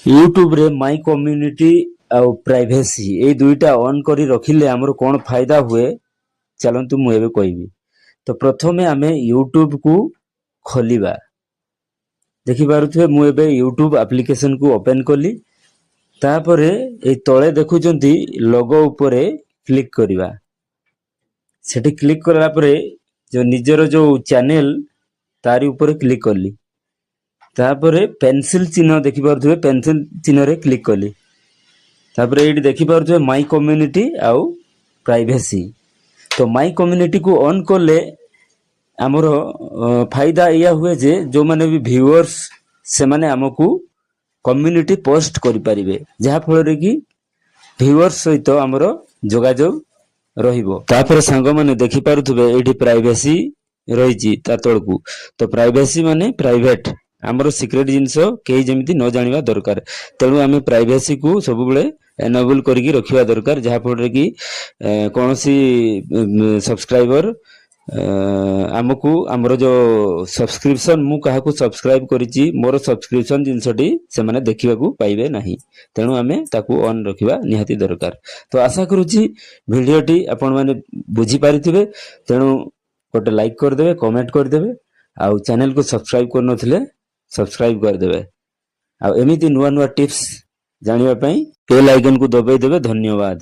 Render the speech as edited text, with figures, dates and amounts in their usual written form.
ୟୁଟ୍ୟୁବରେ ମାଇ କମ୍ୟୁନିଟି ଆଉ ପ୍ରାଇଭେସି, ଏଇ ଦୁଇଟା ଅନ୍ କରି ରଖିଲେ ଆମର କ'ଣ ଫାଇଦା ହୁଏ, ଚାଲନ୍ତୁ ମୁଁ ଏବେ କହିବି। ତ ପ୍ରଥମେ ଆମେ ୟୁଟ୍ୟୁବକୁ ଖୋଲିବା। ଦେଖିପାରୁଥିବେ, ମୁଁ ଏବେ ୟୁଟ୍ୟୁବ ଆପ୍ଲିକେସନକୁ ଓପେନ୍ କଲି। ତାପରେ ଏଇ ତଳେ ଦେଖୁଛନ୍ତି, ଲୋଗୋ ଉପରେ କ୍ଲିକ୍ କରିବା। ସେଠି କ୍ଲିକ୍ କଲା ପରେ ଯେଉଁ ନିଜର ଯେଉଁ ଚ୍ୟାନେଲ, ତାରି ଉପରେ କ୍ଲିକ୍ କଲି। ତାପରେ ପେନସିଲ ଚିହ୍ନ ଦେଖିପାରୁଥିବେ, ପେନସିଲ ଚିହ୍ନରେ କ୍ଲିକ୍ କଲି। ତାପରେ ଏଇଠି ଦେଖିପାରୁଥିବେ ମାଇ କମ୍ୟୁନିଟି ଆଉ ପ୍ରାଇଭେସି। ତ ମାଇ କମ୍ୟୁନିଟିକୁ ଅନ୍ କଲେ ଆମର ଫାଇଦା ଏଇଆ ହୁଏ ଯେ ଯେଉଁମାନେ ବି ଭିଉଅର୍ସ, ସେମାନେ ଆମକୁ କମ୍ୟୁନିଟି ପୋଷ୍ଟ କରିପାରିବେ, ଯାହାଫଳରେ କି ଭିଉଅର୍ସ ସହିତ ଆମର ଯୋଗାଯୋଗ ରହିବ। ତାପରେ ସାଙ୍ଗମାନେ, ଦେଖିପାରୁଥିବେ, ଏଇଠି ପ୍ରାଇଭେସି ରହିଛି ତା ତଳକୁ। ତ ପ୍ରାଇଭେସି ମାନେ ପ୍ରାଇଭେଟ, ଆମର ସିକ୍ରେଟ ଜିନିଷ କେହି ଯେମିତି ନ ଜାଣିବା ଦରକାର। ତେଣୁ ଆମେ ପ୍ରାଇଭେସିକୁ ସବୁବେଳେ ଏନେବଲ କରିକି ରଖିବା ଦରକାର, ଯାହାଫଳରେ କି କୌଣସି ସବସ୍କ୍ରାଇବର ଆମକୁ, ଆମର ଯୋଉ ସବସ୍କ୍ରିପସନ, ମୁଁ କାହାକୁ ସବସ୍କ୍ରାଇବ କରିଛି, ମୋର ସବସ୍କ୍ରିପସନ ଜିନିଷଟି ସେମାନେ ଦେଖିବାକୁ ପାଇବେ ନାହିଁ। ତେଣୁ ଆମେ ତାକୁ ଅନ୍ ରଖିବା ନିହାତି ଦରକାର। ତ ଆଶା କରୁଛି ଭିଡ଼ିଓଟି ଆପଣମାନେ ବୁଝିପାରିଥିବେ। ତେଣୁ ଗୋଟେ ଲାଇକ୍ କରିଦେବେ, କମେଣ୍ଟ କରିଦେବେ ଆଉ ଚ୍ୟାନେଲକୁ ସବସ୍କ୍ରାଇବ କରିନଥିଲେ ସବସ୍କ୍ରାଇବ କରିଦେବେ। ଆଉ ଏମିତି ନୂଆ ନୂଆ ଟିପ୍ସ ଜାଣିବା ପାଇଁ ବେଲ୍ ଆଇକନକୁ ଦବାଇ ଦେବେ। ଧନ୍ୟବାଦ।